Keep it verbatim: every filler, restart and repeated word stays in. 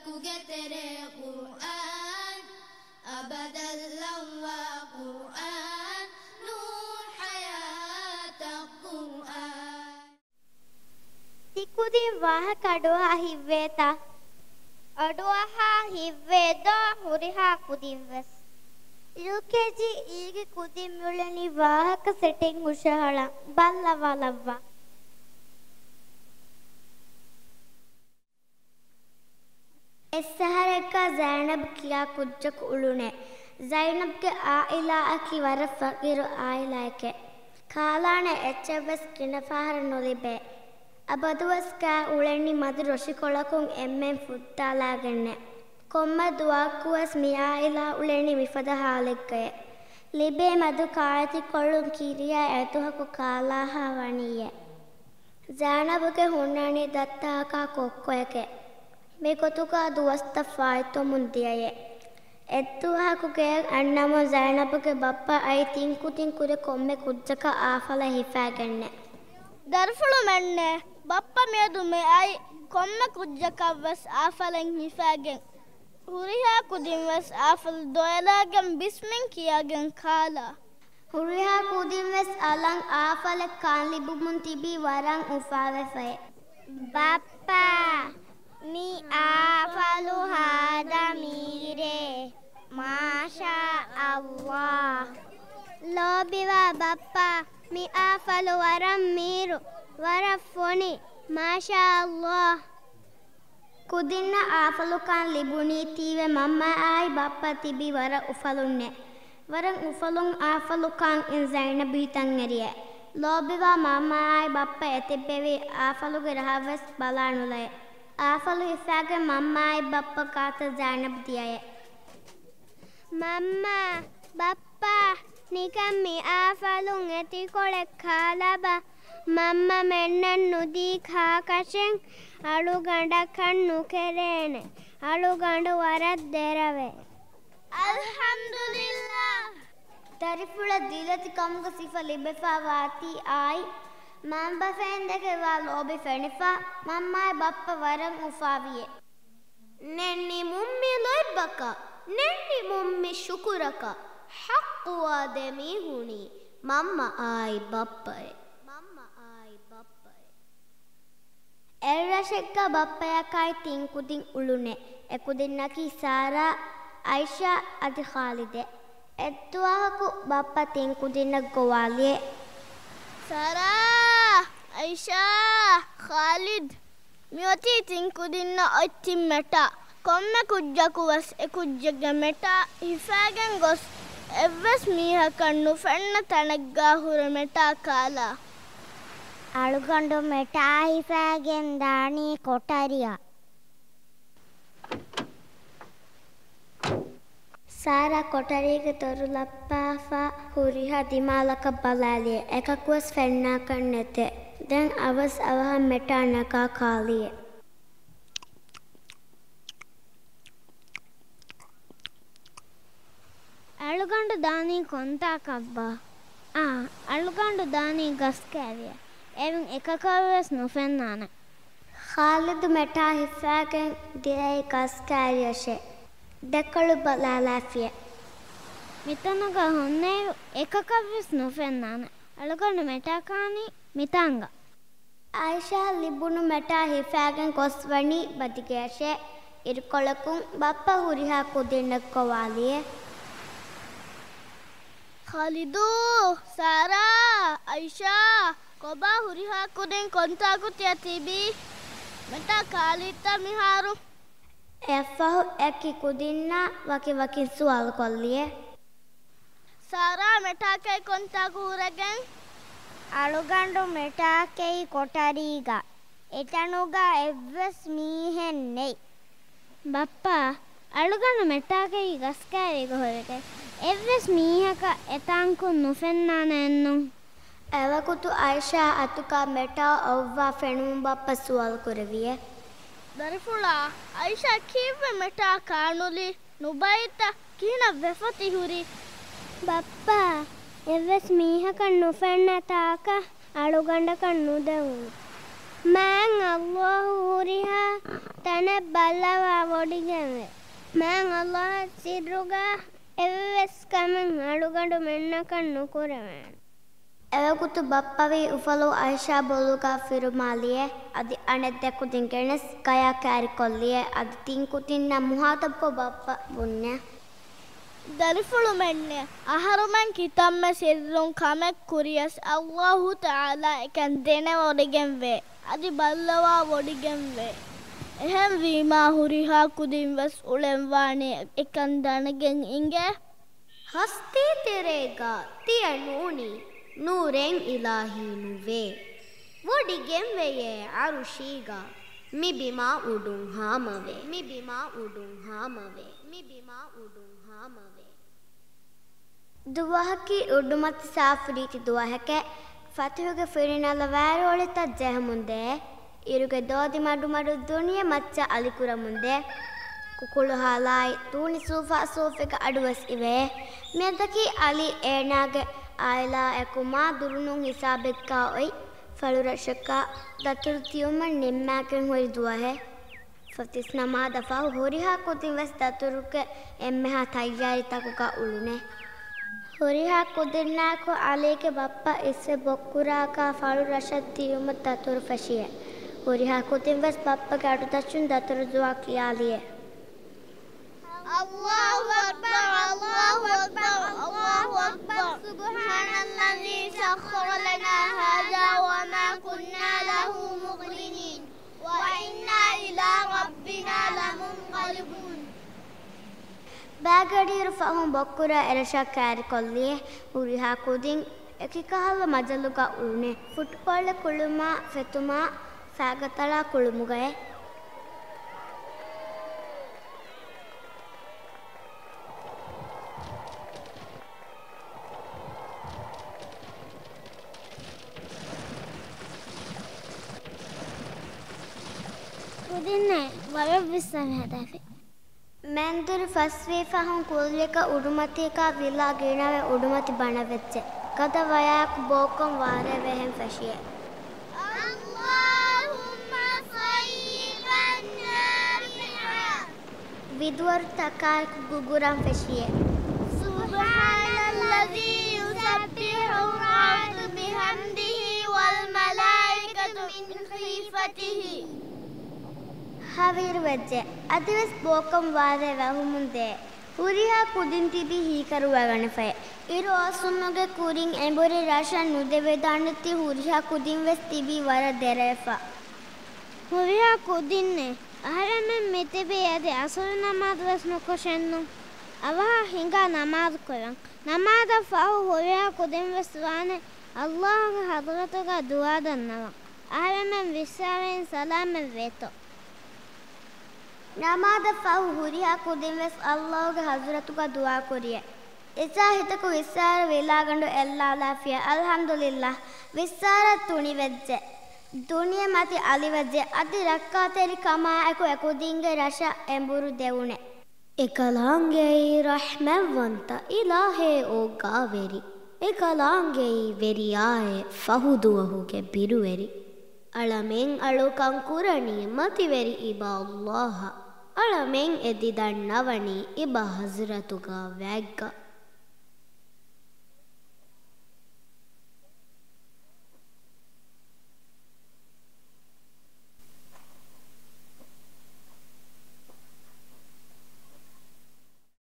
ކުގެ ތެރޭ ޤުރްއާން، އަބަދަށް ލައްވާ ޤުރްއާން، ނޫރު ޙަޔާތަށް ޤުރްއާން. ތި ކުދިން ވާހަކަ އަޑުއަހާ ހިތްވޭތަ؟ އަޑުއަހާ ހިތްވޭ ދޯ ހުރިހާ ކުދިން ވެސް. ޔޫކޭޖީ އީގެ ކުދިން މިއުޅެނީ ވާހަކަ ސެޓެއް ހުށަހަޅަން. ބައްލަވާލައްވާ. އެއްސަހަރެއްގަ ޒައިނަބް ކިޔާ ކުއްޖަކު އުޅުނެ. ޒައިނަބްގެ އާއިލާއަކީ ވަރަށް ފަޤީރު އާއިލާއެކެ. ކާލާނެ އެއްޗެއްވެސް ގިނަ ފަހަރަށް ނުލިބޭ. އަބަދުވެސް ގާތް އުޅެނީ މަދު ރޮށިކޮޅަކުން އެންމެން ފުއްދާލާގެންނެ. ކޮންމެ ދުވަހަކުވެސް މި އާއިލާ އުޅެނީ މިފަދަ ހާލެއްގައެ. ލިބޭ މަދު ކާއެތިކޮޅުން ކިރިޔާ އެދުވަހަކު ކާލާހާ ވަނީއޭ. ޒައިނަބުގެ ހުންނަނީ ދައްތައަކާ ކޮއްކޮއެކޭ. މިގޮތުގަ ދުވަސްތައް ފާއިތުވަމުން ދިޔައޭ. އެއްދުވަހަކު ގެއަށް އަންނަމުން ޒައިނަބުގެ ބައްޕަ އައީ ތިން ކުދިން ކުރެ ކޮންމެ ކުއްޖަކަށް އާފަލެއް ހިފާގެންނެ. ދަރިފުޅުމެންނޭ، ބައްޕަ މިއަދު މި އައީ ކޮންމެ ކުއްޖަކަށްވެސް އާފަލެއް ހިފާގެން. ހުރިހާ ކުދިންވެސް އާފަލު ދޮވެލާގެން ބިސްމިން ކިޔާގެން ކާލާ. ހުރިހާ ކުދިންވެސް އަލަށް އާފަލެއް ކާން ލިބުމުން ތިބީ ވަރަށް އުފާވެފައޭ. ބައްޕާ، މި އާފަލު ހާދަ މީރޭ. މާޝާ ﷲ. ލޯބިވާ ބައްޕާ، މި އާފަލު ވަރަށް މީރު، ވަރަށް ފޮނި. މާޝާ ﷲ. ކުދިންނަށް އާފަލުކާން ލިބުނީތީވެ މަންމައާއި ބައްޕަ ތިބީ ވަރަށް އުފަލުންނެ. ވަރަށް އުފަލުން އާފަލު ކާން އިން ޒައިނަބް ހިތަށް އެރިއޭ. ލޯބިވާ މަންމައާއި ބައްޕަ އެތިއްބެވި އާފަލުގެ ރަހަށްވެސް ބަލާނުލައޭ. އާފަލު ހިފާގެން މަންމައާއި ބައްޕަ ގާތަށް ޒައިނަބް ދިޔައޭ. މަންމާ، ބައްޕާ، ނިކަން މި އާފަލުން އެތިކޮޅެއް ކާލަބަ. މަންމަމެންނަށް ނުދީ ކާކަށެއް އަޅުގަނޑަކަށް ނުކެރޭނެ. އަޅުގަނޑު ވަރަށް ދެރަވޭ. އަލްޙަމްދުލިއްލާހް. ދަރިފުޅަށް ދީލަތި ކަމުގެ ސިފަ ލިބިފަ ވާތީ އާއި، މަންބަފައިން ދެކެ ވާ ލޯބި ފެނިފަ، މަންމާއި ބައްޕަ ވަރަށް އުފާވިއޭ. ނެންނިމުން މި ލޯތްބަކަށް، ނެންނިމުން މި ޝުކުރަކަށް، ޙައްޤުވާ ދެމީހުނީ މަންމައާއި ބައްޕައޭ. މަންމައާއި ބައްޕައޭ. އެއްރަށެއްގަ ބައްޕަޔަކާއި ތިން ކުދިން އުޅުނެ. އެކުދިންނަކީ ސާރާ، އައިޝާ އަދި ޚާލިދެ. އެއްދުވަހަކު ބައްޕަ ތިން ކުދިންނަށް ގޮވާލިއޭ. ސާރާ، އައިޝާ، ޚާލިދް، މިއޮތީ ތިން ކުދިންނަށް އޮތް ތިން މެޓާ. ކޮންމެ ކުއްޖަކުވެސް އެ ކުއްޖެއްގެ މެޓާ ހިފާގެން ގޮސް، އެއްވެސް މީހަކަށް ނުފެންނަ ތަނެއްގާ ހުރެ މެޓާ ކާލާ. އަޅުގަނޑު މެޓާ ހިފާގެން ދާނީ ކޮޓަރިއަށް. ސާރާ ކޮޓަރީގެ ދޮރު ލައްޕާފަ ހުރިހާ ދިމާލަކަށް ބަލާލިއޭ. އެކަކުވެސް ފެންނާކަށް ނެތޭ. ދެން އަވަސް އަވަހަށް މެޓާ ނަގާ ކާލިއޭ. އަޅުގަނޑު ދާނީ ކޮންތާކަށްބާ؟ އާ، އަޅުގަނޑު ދާނީ ގަސް ކާވިއަށް. އެވެން އެކަކަށްވެސް ނުފެންނާނެ. ޚާލިދު މެޓާ ހިފާގެން ދިޔައީ ގަސް ކާވިއަށޭ. ދެކޮޅު ބަލާލާފިޔޭ. މިތަނުގަ ހުންނައިރު އެކަކަށްވެސް ނުފެންނާނެ. އަޅުގަނޑު މެޓާ ކާނީ މިތާނގަ. އައިޝާ ލިބުނު މެޓާ ހިފާގެން ގޮސްވަނީ ބަދިގެއަށޭ. އިރުކޮޅަކުން ބައްޕަ ހުރިހާ ކުދިންނަށް ގޮވާލިއޭ. ޚާލިދޫ، ސާރާ، އައިޝާ، ކޮބާ ހުރިހާ ކުދިން ކޮންތާކު ތިޔަ ތިބީ؟ މެޓާ ކާލީތަ މިހާރު؟ އެއަށްފަހު އެކި ކުދިންނާ ވަކި ވަކިން ސުވާލު ކޮށްލިއޭ. ސާރާ މެޓާކެއް ކޮންތާކު ހުރެގެން؟ އަޅުގަނޑު މެޓާކެއް ކޮޓަރީގަ. އެތަނުގަ އެއްވެސް މީހެއް ނެތް. ބައްޕާ، އަޅުގަނޑު މެޓާކެއް ގަސްކާރީގަ ހުރެގެން. އެއްވެސް މީހަކަށް އެތާންކުން ނުފެންނާނެއެއްނު. އެވަގުތު އައިޝާ އަތުގަ މެޓާ އޮއްވާ ފެނުމުން ބައްޕަ ސުވާލު ކުރެވިއޭ. ދަރިފުޅާ، އައިޝާ ކީއްވެ މެޓާ ކާނުލީ؟ ނުބައިތަ؟ ކިހިނެއް ވެފަ ތިހުރީ؟ ބައްޕާ، އެއްވެސް މީހަކަށް ނުފެންނަ ތާކަށް އަޅުގަނޑަކަށް ނުދެވުނު. މާތް ﷲ ހުރިހާ ތަނެއް ބައްލަވާ ވޮޑިގެންވޭ. މާތް ﷲ އަށް ސިއްރުގަ އެއްވެސް ކަމެއް އަޅުގަނޑުމެންނަކަށް ނުކުރެވޭނެ. އެވަގުތު ބައްޕަ ވީ އުފަލު އައިޝާ ބޮލުގަ ފިރުމާލިއެ. އަދި އަނެއް ދެ ކުދިން ގެނެސް ގަޔާ ކާރިކޮށްލިއެ. އަދި ތިން ކުދިންނަށް މުހާތަބްކޮށް ބައްޕަ ބުންޏެ. ދަރިފުޅުމެންނޭ، އަހަރުމެން ކިތަންމެ ސިއްރުން ކަމެއް ކުރިޔަސް ﷲ ތަޢާލާ އެކަން ދެނެވޮޑިގެންވޭ. އަދި ބައްލަވާ ވޮޑިގެންވޭ. އެހެންވީމާ ހުރިހާ ކުދިން ވެސް އުޅެންވާނީ އެކަން ދަނެގެން އިނގޭ. ހަސްތީ ތެރޭގަ ތިޔަ ނޫނީ ނޫރެއް އިލާހީ ނުވޭ. ވޮޑިގެންވެޔޭ ޢަރުޝީގަ މި ބިމާ އުޑުން ހާމަވޭ. މި ބިމާ އުޑުން ހާމަވޭ. މި ބިމާ އުޑުން ހާމަވޭ. ދުވަހަކީ އުޑުމަތި ސާފު ރީތި ދުވަހެކޭ. ފަތިހުގެ ފިރިނަލަ ވާރި އޮޅިތައް ޖެހެމުންދޭ. އިރުގެ ދޯދި މަޑުމަޑު ދުނިޔެ މައްޗަށް އަލިކުރަމުންދޭ. ކުކުޅު ހާލާއި ދޫނި ސޫފާ ސޫފީގަ އަޑުވެސް އިވޭ. މިއަދަކީ އަލީ އޭނާގެ އާއިލާއެކު މާ ދުރުނޫން ހިސާބެއްގަ އޮތް ފަޅުރަށަކަށް ދަތުރު ތިއުމަށް ނިންމާގެން ހުރި ދުވަހެއް. ފަތިސް ނަމާދަށް ފަހު ހުރިހާ ކުދިން ވެސް ދަތުރުގެ އެންމެހާ ތައްޔާރީތަކުގަ އުޅުނޭ. ހުރިހާ ކުދިންނާއެކު އަލީގެ ބައްޕަ އިސްވެ ބޮއްކުރާގަ ފަޅުރަށަށް ތިއުމަށް ދަތުރު ފެށިއޭ. ހުރިހާ ކުދިން ވެސް ބައްޕަގެ އަޑުތައްޗުން ދަތުރު ދުޢާ ކިޔާލިއޭ. الله أكبر، الله أكبر، الله أكبر. سبحان الذي سخر لنا هذا وما كنا له مقرنين، وإنا إلى ربنا لمنقلبون. ބާގަޑިއިރު ފަހުން ބޮއްކުރާ އެރަށަށް ކާރިކޮށްލިއެ. ހުރިހާ ކުދިން އެކި ކަހަލަ މަޖަލުގަ އުޅުނެ. ފުޓްބޯޅަ ކުޅުމާ ފެތުމާ ފާގަތަޅާ ކުޅުމުގައެ. ކުދިންނޭ ވަރަށް ވިއްސާ ހަދާފި. މެންދުރު ފަސްވީ ފަހުން ކުއްލިއަކަށް އުޑުމަތީގަ ވިލާ ގިނަވެ އުޑުމަތި ބަނަވެއްޖެ. ގަދަ ވަޔާއެކު ބޯކޮން ވާރޭ ވެހެން ފެށިއެ. اللهم صيبا نافعا. ވިދުވަރު ތަކާއެކު ގުގުރަން ފެށިއެ. سبحان الذي يسبح الرعد بحمده والملائكة من خيفته. ހަވީރުވެއްޖެ. އަދިވެސް ބޯކޮން ވާރޭ ވެހުމުން ދޭ. ހުރިހާ ކުދިން ތިބީ ހީކަރުވާގަނެފައި. އިރު އޮއްސުމުގެ ކުރިން އެނބުރި ރަށަށް ނުދެވިދާނެތީ ހުރިހާ ކުދިން ވެސް ތިބީ ވަރަށް ދެރަވެފަ. ހުރިހާ ކުދިންނޭ، އަހަރެމެން މިތިބީ އަދި އަސުރު ނަމާދު ވެސް ނުކޮށެއްނު. އަވަހަށް ހިނގާ ނަމާދު ކުރަން. ނަމާދަށް ފަހު ހުރިހާ ކުދިން ވެސް ވާނެ ﷲގެ ޙަޟްރަތުގަ ދުޢާ ދަންނަވަން. އަހަރެމެން ވިއްސާވެރިން ސަލާމަތް ވޭތޯ. ނަމާދަށް ފަހު ހުރިހާ ކުދިން ވެސް ﷲގެ ޙަޟްރަތުގަ ދުޢާ ކުރިއެ. އިސާ ހިތަކު ވިއްސާރަ ވިލާގަނޑު އެއްލާލާފިޔަ. އަލްޙަމްދުލިއްލާހް، ވިއްސާރަ ތުނިވެއްޖެ. ދުނިޔެ މަތި އަލިވެއްޖެ. އަދި ރައްކާތެރިކަމާއެކު އެކުދިންގެ ރަށަށް އެނބުރު ދެވުނެ. އެކަލާނގެއީ ރަޙްމަތްވަންތަ އިލާހޭ އޯގާވެރި. އެކަލާނގެއީ ވެރިޔާއޭ ފަހުދުވަހުގެ ބިރުވެރި. އަޅަމެން އަޅުކަން ކުރަނީ މަތިވެރި އިބަ ﷲއަށް. އަޅަމެން އެދި ދަންނަވަނީ އިބަ ޙަޟްރަތުގަ ވާގަ.